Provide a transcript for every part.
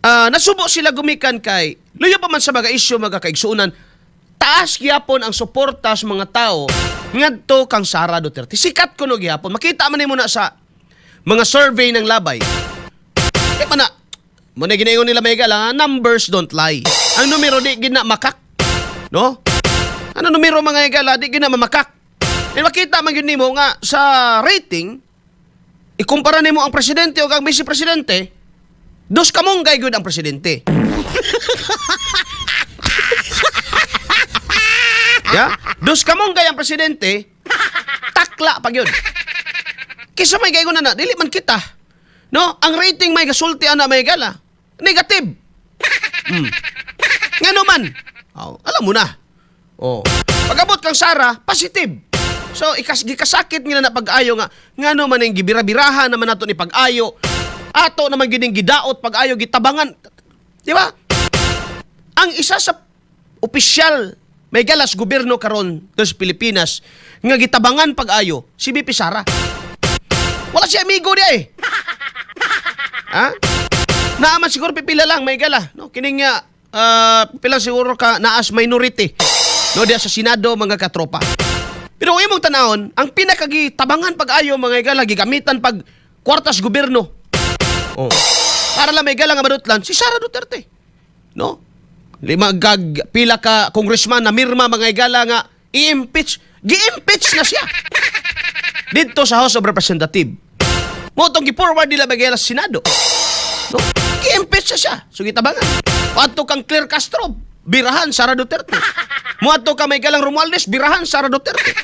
Nasubo sila gumikan kay luyo pa man sa mga isyu, mga kaigsuonan, taas gyapon ang suporta sa mga tao ngadto kang Sara Duterte. Sikat kuno gyapon. Makita man nimo na sa mga survey ng labay. Di pa na mo na ginaingon nila, may gala, numbers don't lie. Ang numero di gina makak. No? Ano numero, mga higala, di gina mamakak. E makita man gyud nimo nga sa rating, ikumpara nimo ang presidente o ang vice presidente, dos kamunggay gyud ang presidente. Yeah? Dos kamunggay ang presidente, takla pa gyud. Kisa may gaygon na na, dili man kita. No? Ang rating may gasulti ana, may gala. Negative. Ngano man? Oh, alam mo na. Oh. Pag-abot kang Sara, positive. So ikas gikasakit nila na pag-ayo nga ngano man ang gibira-birahan naman nato ni pag-ayo. Ato naman gyud ning gidaot pag-ayo, gitabangan. Di ba? Ang isa sa opisyal may galas gobyerno karon sa Pilipinas nga gitabangan pag-ayo, si BP Sara. Wala siya amigo diya eh. Ha? Naaman siguro pipila lang may gala. No, kining nga pipila siguro ka naas minority. No, diya sa Senado, mga katropa. Pero kung imong tanawon, ang pinakagitabangan pag-ayo, mga igala, gigamitan pag kwartas gobyerno. Oh. Para lang may gala nga madutlan si Sara Duterte. No? Lima gag pila ka congressman na mirma, mga igala, nga i-impeach, gi-impeach na siya didto sa House of Representative. Mo tong gi-forward nila bagay sa Senado. No? Gi-impeach na siya. So gitabangan. Adto kang Claire Castro, birahan Sara Duterte. Muadto ka may galang Romualdez, birahan Sara Duterte.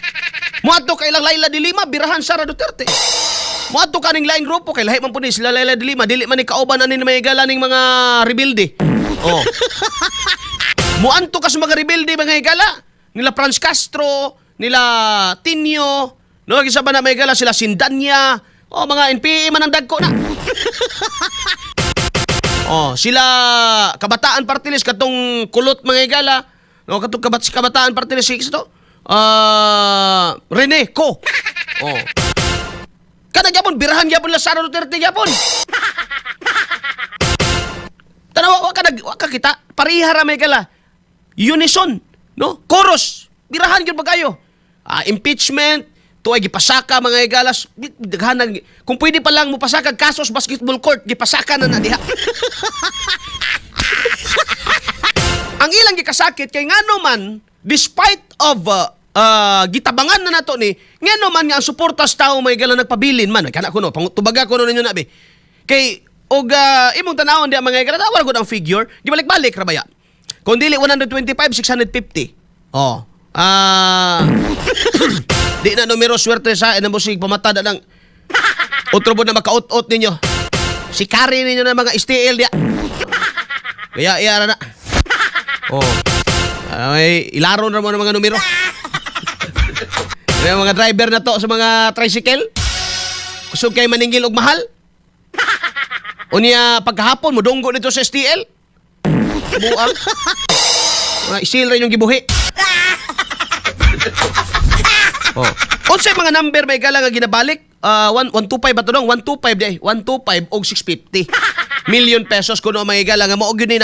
Muadto ka ilang Leila de Lima, birahan Sara Duterte. Muadto ka ning laing grupo kay lahi man po ni sila Leila de Lima, dili man ni kauban ani may gala ning mga rebelde. Oh. Muanto ka sa mga rebelde, mga higala. Nila Franz Castro, nila Tinio, no, gisa ba na may higala sila Sindanya, oh, mga NPA man ang dagko na. Oh, sila Kabataan Party List katong kulot, mga higala, no, katong Kabataan Party List to. Ah, Rene Ko. Oh. Kada gyapon birahan gyapon la Sara Duterte gyapon. Tanawa, wa ka nag wa ka kita pareha ra may gala. Unison, no? Chorus, birahan gyud pag-ayo. Ah, impeachment, tuay gipasaka, mga igalas, daghan kung pwede pa lang mopasaka kasos basketball court, gipasaka na na diha. Ang ilang gikasakit kay ngano man despite of gitabangan na nato ni, ngano man nga ang suporta sa tao may gala nagpabilin man kana kuno, tubaga kuno ninyo na be kay og imong tanawon diha, mga igala, wala gud ang figure, gibalik-balik ra baya kung dili 125 650. Oh, di na numero swerte sa ina mo sig pamatada ng otro na makaut-ut ninyo si kari ninyo na mga STL diya kaya iya ra na. Oh. Ay, ilaro na mo ng mga numero. May mga driver na to sa mga tricycle. Kusog kay maningil og mahal. Unya pagkahapon mo dunggo nito sa STL. Buang. Mga isil rin yung gibuhi. Oh. Unsay mga number may gala nga ginabalik? 1 125 ba to dong? 125 di ay. 125 og 650 million pesos kuno mga igala nga mao gyud ni.